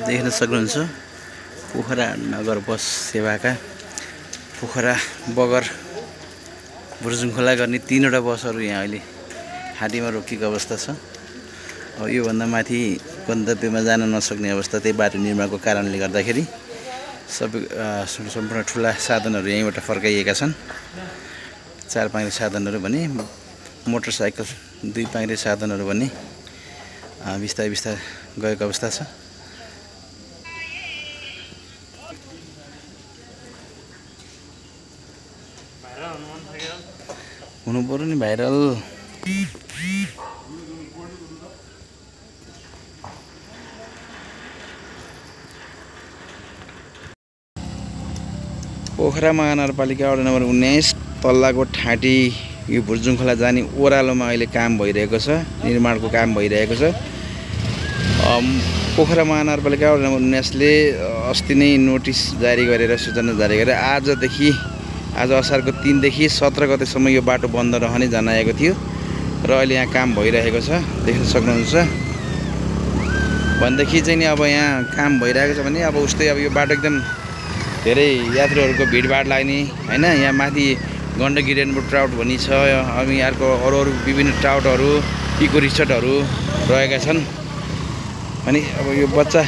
देख्न सक्नुहुन्छ पोखरा नगर बस सेवाका पोखरा बगर बुर्जुङखोला गर्ने 3वटा बसहरू यहाँ अहिले हाटीमा रोकिएको अवस्था छ। अब यो भन्दा माथि गन्तव्यमा जान नसक्ने अवस्था त्यही बाटो निर्माणको कारणले गर्दाखेरि सम्पूर्ण ठुला साधनहरू यहीँबाट फर्काइएका छन्। 4 पाङ्ग्रे साधनहरू भने मोटरसाइकल 2 पाङ्ग्रे साधनहरू भने बिस्तारै बिस्तारै गएको अवस्था छ। हुनु पर्यो नि भाइरल। पोखरा महानगरपालिका वडा नम्बर 19 तल्लाको ठाँटी यो बुर्जुङखोला जाने ओह्रालोमा अहिले काम भइरहेको छ, निर्माणको काम भइरहेको छ। पोखरा महानगरपालिका वडा नम्बर 19 ले अस्ति नै नोटिस जारी गरेर सूचना जारी गरेर आज असारको 3 देखि 17 गतेसम्म यो बाटो बन्द रहने जनाएको थियो र अहिले यहाँ काम भइरहेको छ, देख्न सक्नुहुन्छ। भनेदेखि चाहिँ नि अब यहाँ काम भइरहेको छ भने अब उस्तै अब यो बाटो एकदम धेरै यात्रुहरूको भिडभाड लाग्ने हैन। यहाँ माथि गण्डकी रेनबो ट्राउट भनी छ, अनि अर्को अरू विभिन्न ट्राउटहरू, इको रिसोर्टहरू रहेका छन्। अनि अब यो बच्चा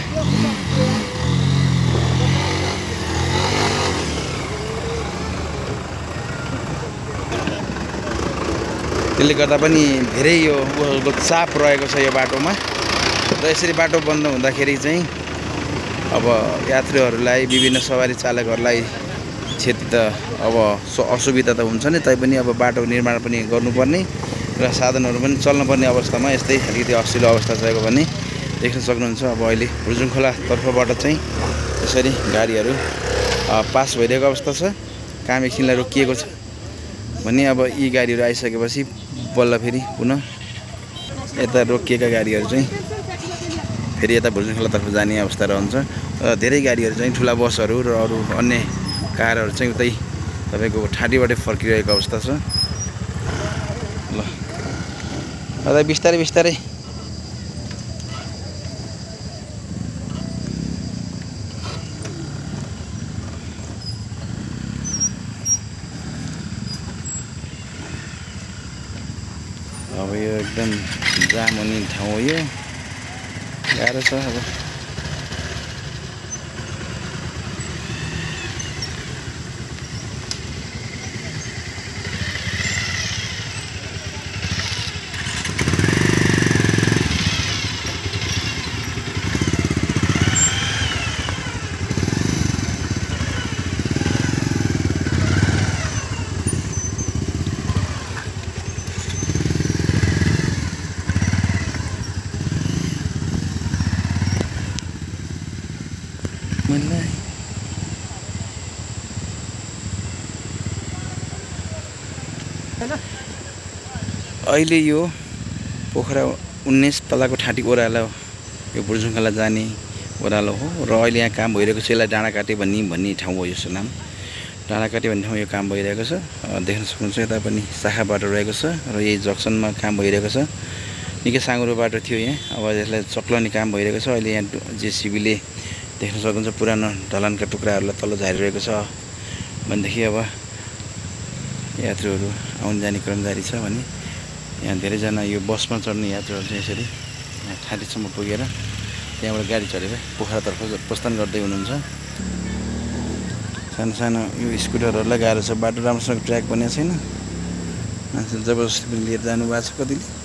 त्यसले गर्दा पनि धेरै यो चाप रहेको छ यो बाटोमा र यसरी बाटो बन्द हुँदाखेरि चाहिँ अब यात्रुहरूलाई विभिन्न सवारी चालकहरूलाई क्षति त अब असुविधा त हुन्छ नि, तैपनि अब बाटो निर्माण पनि गर्नुपर्ने र साधनहरू पनि चल्नुपर्ने अवस्थामा यस्तै अलिकति असिलो अवस्था रहेको भन्ने देख्न सक्नुहुन्छ। अब अहिले बुर्जुङखोला तर्फबाट चाहिँ यसरी गाडीहरू पास भइरहेको अवस्था छ। काम एकछिनलाई रोकिएको छ भने अब यी गाडीहरू आइसकेपछि बल्ल फेरि पुनः यता रोकिएका गाडीहरू चाहिँ फेरि यता बुर्जुङखोलातर्फ जाने अवस्था रहन्छ। धेरै गाडीहरू चाहिँ ठुला बसहरू र अरू अन्य कारहरू चाहिँ उतै तपाईँको ठाँटीबाटै फर्किरहेको अवस्था छ। ल अझै बिस्तारै बिस्तारै अब यो एकदम जाम हुने ठाउँ हो, यो गाह्रो छ। अब अहिले यो पोखरा 19 तलाको ठाँटी ओह्रालो यो बुर्जुङखोला जाने ओह्रालो हो र अहिले यहाँ काम भइरहेको छ। यसलाई डाँडाकाटे भन्ने ठाउँ हो, यसको नाम डाँडाकाटे भन्ने ठाउँ। यो काम भइरहेको छ, देख्न सक्नुहुन्छ। यता पनि शाखा बाटो रहेको छ र यही जक्सनमा काम भइरहेको छ। निकै साँघुरो बाटो थियो यहाँ, अब यसलाई चक्लाउने काम भइरहेको छ। अहिले यहाँ जेसिबीले देख्न सक्नुहुन्छ पुरानो ढलानका टुक्राहरूलाई तल झारिरहेको छ। भनेदेखि अब यात्रुहरू आउन जाने क्रम जारी छ भने यहाँ धेरैजना यो बसमा चढ्ने यात्रुहरू चाहिँ यसरी यहाँ ठाँटीसम्म पुगेर त्यहाँबाट गाडी चढेर पोखरातर्फ प्रस्थान गर्दै हुनुहुन्छ। सानो सानो यो स्कुटरहरूलाई गाह्रो छ, बाटो राम्रोसँग ट्र्याक बनेको छैन, मान्छेले जबरजस्ती पनि लिएर जानुभएको छ कतिले।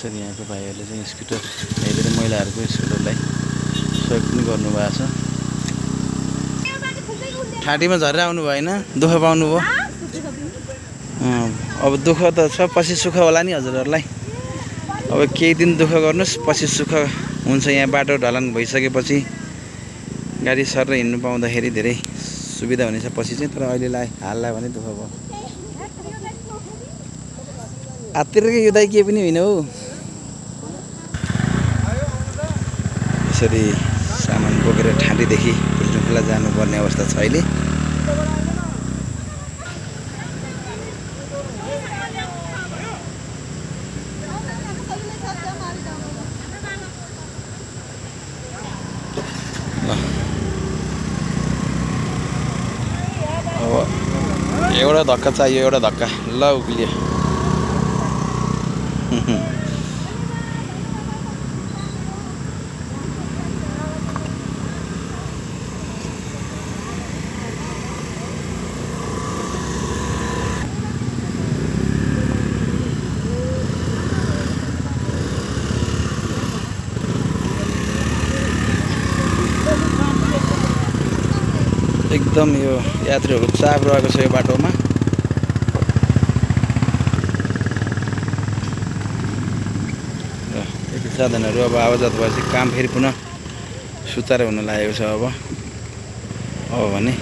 यसरी यहाँको भाइहरूले चाहिँ स्कुटर हेरेर महिलाहरूको स्कुटरलाई सहयोग पनि गर्नुभएको छ। ठाँटीमा झरेर आउनु भएन, दुःख पाउनु भयो। अब दुःख त छ, पछि सुख होला नि हजुरहरूलाई। अब केही दिन दुःख गर्नुहोस्, पछि सुख हुन्छ। यहाँ बाटो ढलान भइसकेपछि गाडी सरेर हिँड्नु पाउँदाखेरि धेरै सुविधा हुनेछ पछि चाहिँ। तर अहिलेलाई हाललाई भने दुःख भयो। आत्तिरको यो दाइ के पनि होइन हौ। यसरी सामान बोकेर ठाँटीदेखि फुलचुङखोला जानुपर्ने अवस्था छ अहिले। अब एउटा धक्का चाहियो, एउटा धक्का। ल उक्लियो। एकदम यो यात्रीहरूको चाप रहेको छ यो बाटोमा। र यति साधनहरू अब आवाजात भएपछि काम फेरि पुनः सुचारू हुन लागेको छ। अब भने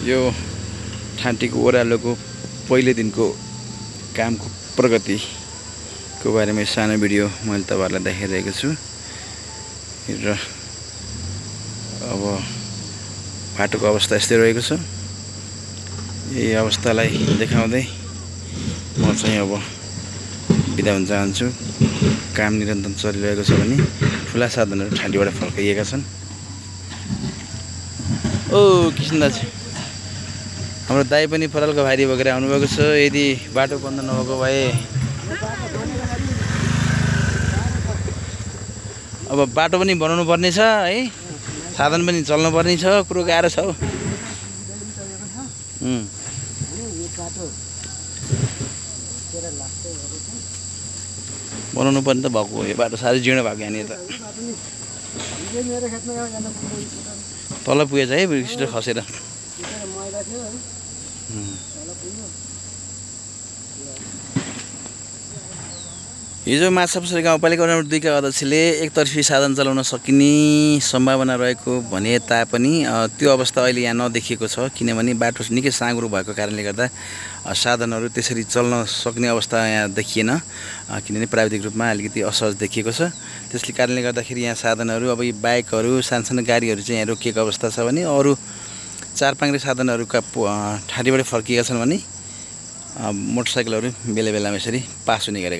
यो ठाँटीको ओह्रालोको पहिलो दिनको कामको प्रगतिको बारेमा सानो भिडियो मैले तपाईहरुलाई देखाइरहेको छु। र अब बाटोको अवस्था यस्तै रहेको छ। यही अवस्थालाई देखाउँदै म चाहिँ अब बिदा हुन चाहन्छु। काम निरन्तर चलिरहेको छ भने ठुला साधनहरू ठाँटीबाट फर्काइएका छन्। ओ किशन दाजु, हाम्रो दाइ पनि परालको भारी बोकेर आउनुभएको छ। यदि बाटो बन्द नभएको भए अब बाटो पनि बनाउनु पर्ने छ है, साधन पनि चल्नु पर्ने छ। कुरो गाह्रो छ हौ। बनाउनु पर्ने त भएको हो। यो बाटो साह्रै जीर्ण भएको यहाँनिर त तल पुगेछ है ब्रिक्स खसेर। हिजो माछापुछ्रे गाउँपालिका वडा नम्बर 2 का अध्यक्षले एकतर्फी साधन चलाउन सकिने सम्भावना रहेको भने तापनि त्यो अवस्था अहिले यहाँ नदेखिएको छ। किनभने बाटो निकै साँघुरो भएको कारणले गर्दा साधनहरू त्यसरी चल्न सक्ने अवस्था यहाँ देखिएन। किनभने प्राविधिक रूपमा अलिकति असहज देखिएको छ। त्यसले कारणले गर्दाखेरि यहाँ साधनहरू अब यी बाइकहरू सानसानो गाडीहरू चाहिँ यहाँ रोकिएको अवस्था छ भने अरू चारपाङ्ग्रे साधनहरूका ठाँटीबाट फर्किएका छन् भने मोटरसाइकलहरू बेला बेलामा यसरी पास हुने गरेका